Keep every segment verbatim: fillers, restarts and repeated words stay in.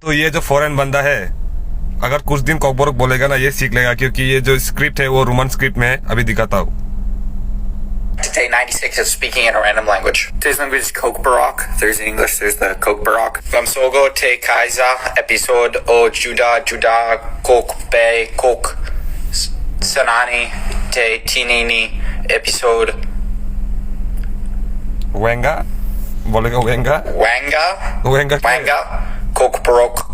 तो ये जो फॉरेन बंदा है, अगर कुछ दिन कॉकबोरोक बोलेगा ना, ये सीख लेगा, क्योंकि ये जो स्क्रिप्ट है, वो रोमन स्क्रिप्ट में है। अभी दिखाता हूँ। Today, ninety-six is speaking in a random language. Today's language is Kokborok. There's English, there's the Kokborok. Lamsogo te Kaiza, episode o Juda Juda Kok Be Kok S- Sanani te Tinini, episode Wenga? बोलेगा Venga? Wanga. Wenga क्या है? Wanga. Kokborok.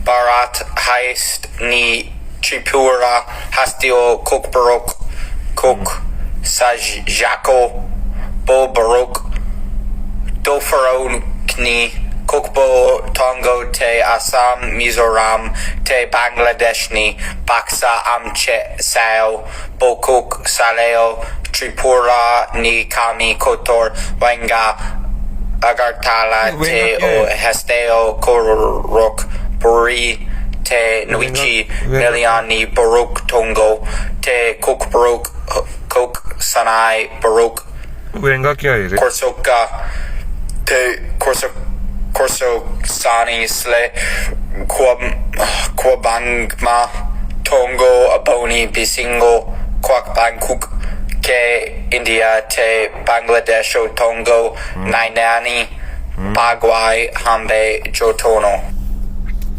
Barat Heist ni Tripura Hastio Kokborok Kok Sajako Boborok Dofarokni Kokbo Tongo te Assam Mizoram te Bangladesh ni Baksa Amche Sao Bokok Saleo Tripura ni Kami Kotor Wenga Agartala Wenga te ke? O Hasteo Korok Buri te Nuichi Wenga, wenga. Meliani Baruk Tongo te Kok Baruk Kok Sanai Baruk Wenga kya hai re? Korsoka te Korsok Korsok Sani Sle Kwab Kwabangma Tongo Aboni Bisingo Kwak Bangkuk ke India te Bangladesh o Tongo Nainani Bagwai Hambe Jotono.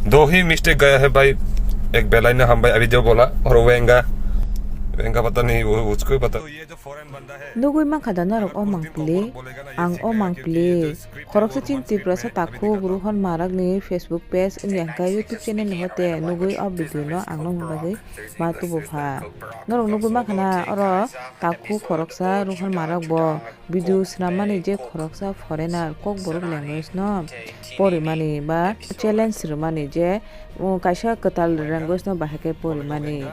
दो ही मिस्टेक गया है भाई। एक बेलाई ना हम भाई अभी जो बोला और वेंगा वेंगा पता नहीं वो उसको ही पता। Nugui mankha da norok o mangpili? Ang o mangpili khoroksa chini Tiprasa takhuk Ruhon Marakni Facebook page wngya hwnkhe YouTube channel ni hote nugui o video no ang nokni bagwi ma tubu pha. Norok nugui mankha na oro takhuk khoroksa Ruhon Marak bo video swnammani je khoroksa foreigner Kokborok language no porimani ba challenge rwmani je, um, kaisa kwtal language no bahai khe porimani.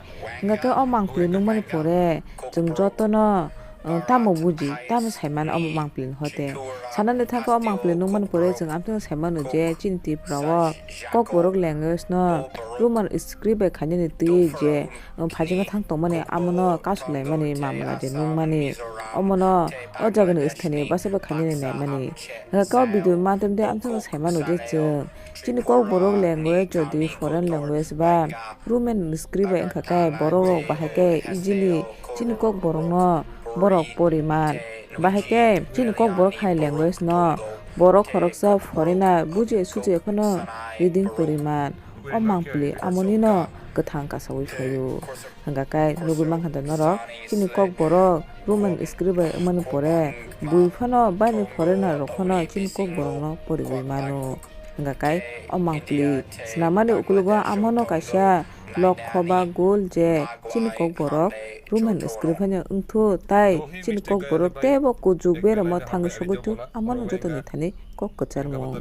Hwnkhe o mangpili nukmani pore chwng jotono, uh, tamo buji, tamo saimano omo mangpili ni hote. Sanani thangkhe o mangpili nukmani pore chwng amtwino saimano je chini Tripura o Kokborok language no Roman script bai khainani twi je, uh, phaijingo thang tongmani amono kasulaimani mamla je nukmani. Omono o jagani sthaini bwsa bai khainani naimani. Hwnkhe o video madhyam de amtwino saimano je chwng chini Kokborok language jodi foreign language ba Roman script bai wngkha khe borok rok bahai khe easily chini Kokborok no borok poriman. Bahai khe chini Kokborok hai language no borok khoroksa foreigner bujia sujia phano reading poriman. O mangpili amoni no kwthang kasawi phaio. Hwnkha khe nugui mankha da norok chini Kokborok Roman script bai wngmani pore bui phano baini foreigner rok phano chini Kokborok no poriwi mano. Hwnkha khe o mangpili swnamani ukologo amono kaisa lokhoba gol je chini Kokborok Roman script haino wngthu tai chini Kokborok teibo kuchuk beramo thangwi sogwi thu amono jotoni thani kok kwcharmung.